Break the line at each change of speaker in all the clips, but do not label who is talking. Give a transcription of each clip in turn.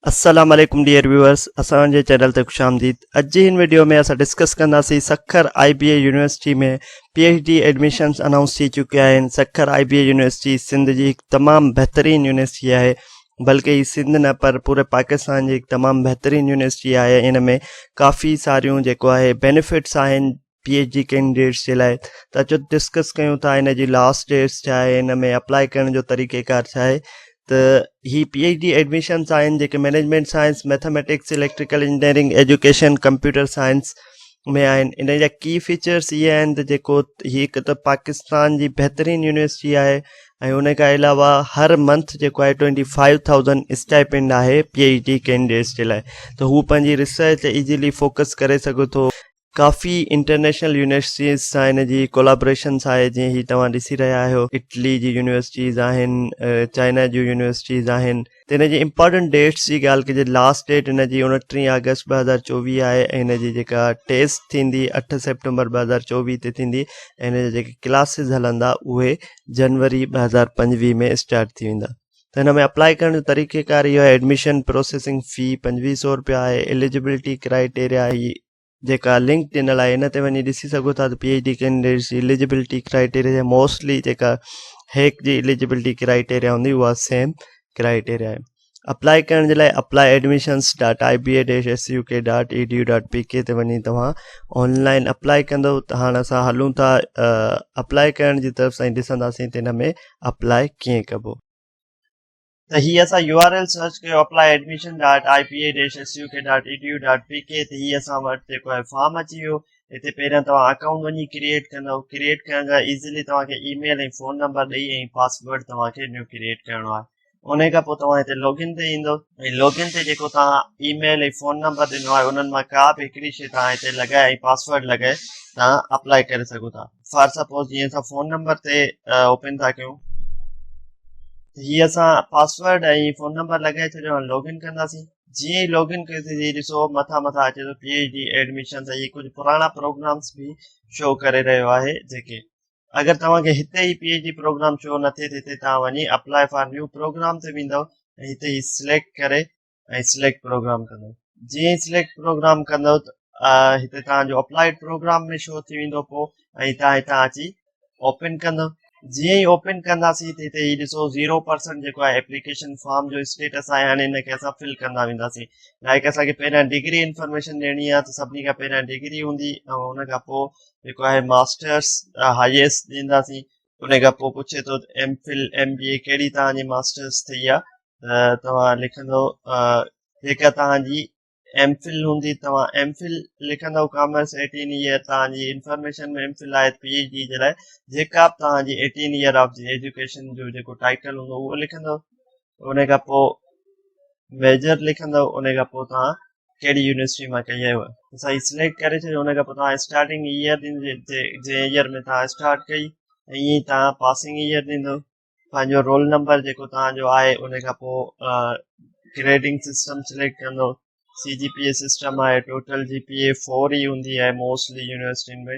السلام عليڪم dear viewers اسان جي چينل تي خوش آمديد اڄ جي هن ويڊيو ۾ اسان ڊسڪس ڪنداسين Sukkur I B A university ۾ P H D admissions announce ٿي چڪيا آهن Sukkur I B A university Sindh جي هڪ تمام بهترين يونيورسٽي آهي بلڪه هي سنڌ نه پر پوري پاڪستان جي هڪ تمام بهترين يونيورسٽي آهي ان ۾ ڪافي ساريون جيڪو آهي بينيفٽس آهن پي ايڇ ڊي ڪينڊيڊيٽس جي لاء ته اچو ڊسڪس ڪيون ٿا ان جي لاسٽ ڊيٽس ڇا آهي ان ۾ اپلائي ڪرڻ جو طريقه ڪار ڇا آهي ته هي پي ايڇ ڊي ايڊميشنس آهن جيڪي management science mathematics electrical engineering education computer science ۾ آهن ان جا ڪي فيچرس اهي آهن ته جيڪو هي هڪ ته پاڪستان جي بهترين يونيورسٽي آهي ۽ ان کان علاوه هر منٿ جيڪو آهي 25000 اسٽائپنڊ آهي پي ايڇ ڊي ڪينڊيڊيٽس جي لاء ته هو پنهنجي ريسرچ تي ايزلي فوڪس ڪري سگهي ٿو ڪافي انٽرنيشنل يونيورسٽيز سان ان جي ڪولابريشنس آهي جيئن هي توهان ڏسي رهيا آهيو اٽلي جي يونيورسٽيز آهن چائنا جون يونيورسٽيز آهن ته ان جي امپارٽنٽ ڊيٽس جي ڳالهه ڪجي لاسٽ ڊيٽ ان جي 29 آگسٽ 2024 آهي ۽ ان جي جيڪا ٽيسٽ ٿيندي 8 سيپٽمبر 2024 تي ٿيندي ۽ ان جا جيڪي ڪلاسز هلندا اهي جنوري 2025 ۾ اسٽارٽ ٿي ويندا ته هن ۾ اپلائي ڪرڻ جو طريقي ڪار اهو آهي ايڊميشن پروسيسنگ في 25 سو روپيا آهي ايليجبلٽي ڪرائيٽيريا هي جيڪا لنڪ ڏنل آهي ان تي وڃي ڏسي سگهو ٿا ته پي ايڇ ڊي ڪينڊيڊيٽس جي ايليجبلٽي ڪرائيٽيريا موسٽلي جيڪا هيڪ جي ايليجبلٽي ڪرائيٽيريا هوندي اها سيم ڪرائيٽيريا آهي اپلائي ڪرڻ جي لاء apply admissions dot I B A dash S U K dot E D U dot P K تي وڃي توهان آن لائن اپلائي ڪندو ته هاڻ اسان هلون ٿا اپلائي ڪرڻ جي طرف سائين ڏسنداسين ته ان ۾ اپلائي ڪيئن ڪبو. ته هي اسان يو آر ايل سرچ ڪيو apply admission dot I B A dash S U K dot E D U dot P K ته هي اسان وٽ جيڪو آهي فارم اچي ويو هتي پهريان توهان اڪائونٽ وڃي ڪريئيٽ ڪندو ڪريئيٽ ڪرڻ جا ايزلي توهان کي اي ميل ۽ فون نمبر ڏئي ۽ پاسورڊ توهان کي نيو ڪريئيٽ ڪرڻو آهي انهي کان پوء توهان هتي لاگ ان تي ايندو ۽ لاگ ان تي جيڪو توهان اي ميل ۽ فون نمبر ڏنو آهي انهن مان ڪا به هڪڙي شي توهان هتي لڳائي ۽ پاسورڊ لڳائي توهان اپلائي ڪري سگهو ٿا فار سپوز جيئن اسان فون نمبر تي اوپن ٿا ڪيون هي اسان پاسورڊ ۽ فون نمبر لڳائي ڇڏيو هاڻي لاگ ان ڪنداسين جيئن ئي لاگ ان ڪيوسين هي ڏسو مٿان مٿان اچي ٿو پي ايڇ ڊي ايڊميشن هي ڪجهه پراڻا پروگرامس به شو ڪري رهيو آهي جيڪي اگر توهان کي هتي ئي P H D programme show نه ٿئي ته هتي توهان وڃي اپلائي فار نيو پروگرام تي ويندو ۽ هتي هي سليڪٽ ڪري ۽ سليڪٽ پروگرام ڪندو جيئن ئي سليڪٽ پروگرام ڪندو ته هتي توهان جو اپلائيڊ پروگرام ۾ شو ٿي ويندو پو ۽ توهان هتان اچي اوپن ڪندو جيئن ئي اوپن ڪنداسين ته هتي هي ڏسو 0% جيڪو آهي ايپليڪيشن فارم جو اسٽيٽس آهي هاڻي هن کي اسان فل ڪندا وينداسين لائڪ اسان کي پهريان ڊگري انفارميشن ڏيڻي آهي ته سڀني کان پهريان ڊگري هوندي ۽ ان کان پوء جيڪو آهي ماسٽرس هائيسٽ ڏينداسين ان کان پوء پڇي ٿو ته ايم فل ايم بي اي ڪهڙي توهان جي ماسٽرس ٿي آهي ته توهان لکندو جيڪا توهان جي ايم فل هوندي توهان ايم فل لکندو ڪامرس ايٽين ايئر توهان جي انفارميشن ۾ ايم فل آهي پي ايڇ ڊي جي لاء جيڪا به توهان جي ايٽين ايئر آف جي ايجوڪيشن جو جيڪو ٽائٽل هوندو اهو لکندو ان کان پوء ميجر لکندو ان کان پوء توهان ڪهڙي يونيورسٽي مان ڪئي آهي اها سائين سليڪٽ ڪري ڇڏيو ان کان پوء توهان اسٽارٽنگ ايئر ڏيندو جنهن ايئر ۾ توهان اسٽارٽ ڪئي ۽ ائين ئي توهان پاسنگ ايئر ڏيندو پنهنجو رول نمبر جيڪو توهان جو آهي ان کان پوء گريڊنگ سسٽم سليڪٽ ڪندو سي جي پي اي سسٽم آهي ٽوٽل جي پي اي فور ئي هوندي آهي موسٽلي يونيورسٽين ۾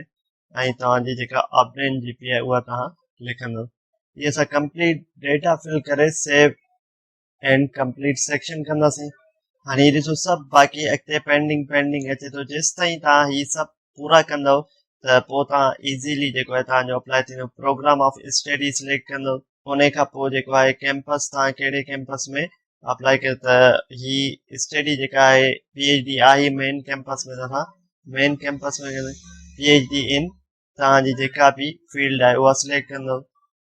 ۽ توهان جي جيڪا اپڊين جي پي آهي اها توهان لکندو هي اسان ڪمپليٽ ڊيٽا فل ڪري سيو اينڊ ڪمپليٽ سيڪشن ڪنداسين هاڻي هي ڏسو سڀ باقي اڳتي پينڊنگ پينڊنگ اچي ٿو جيستائين توهان هي سڀ پورا ڪندو ته پوء توهان ايزيلي جيڪو آهي توهان جو اپلائي ٿيندو پروگرام آف اسٽڊي سليڪٽ ڪندو ان کان پوء جيڪو آهي ڪيمپس توهان ڪهڙي ڪيمپس ۾ اپلائي ڪيو ته هي اسٽڊي جيڪا آهي پي ايڇ ڊي آهي مين ڪيمپس ۾ توهان main campus ۾ P H D ان توهان جي جيڪا به فيلڊ آهي اها سليڪٽ ڪندو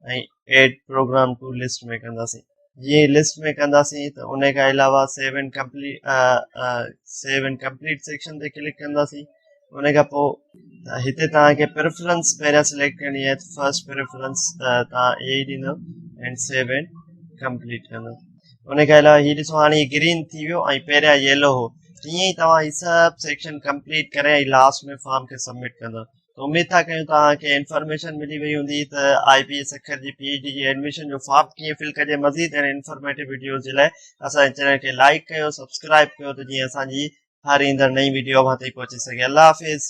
۽ ايڊ پروگرام ٽو لسٽ ۾ ڪنداسين جيئن ئي لسٽ ۾ ڪنداسين ته ان کان علاوه save and complete save and complete section تي ڪلڪ ڪنداسين ان کان پوء هتي توهان کي پريفرنس پهريان سليڪٽ ڪرڻي آهي فرسٽ پريفرنس توهان اي ئي ڏيندو اينڊ سيو اينڊ ڪمپليٽ ڪندو ان کان علاوه هي ڏسو هاڻي گرين ٿي ويو ۽ پهريان يلو هو ائين ئي توهان هي سڀ سيڪشن ڪمپليٽ ڪري ۽ لاسٽ ۾ فارم کي سبمٽ ڪندو ته اميد ٿا ڪيون توهان کي انفارميشن ملي وئي هوندي ته آء بي اي سکر جي پي ايڇ ڊي جي ايڊميشن جو فارم ڪيئن فل ڪجي مزيد اهڙي انفارميٽو وڊيوز جي لاء اسان جي چينل کي لائڪ ڪيو سبسڪرائب ڪيو ته جيئن اسان جي هر ايندڙ نئين وڊيو اوهان تائين پهچي سگهي الله حافظ.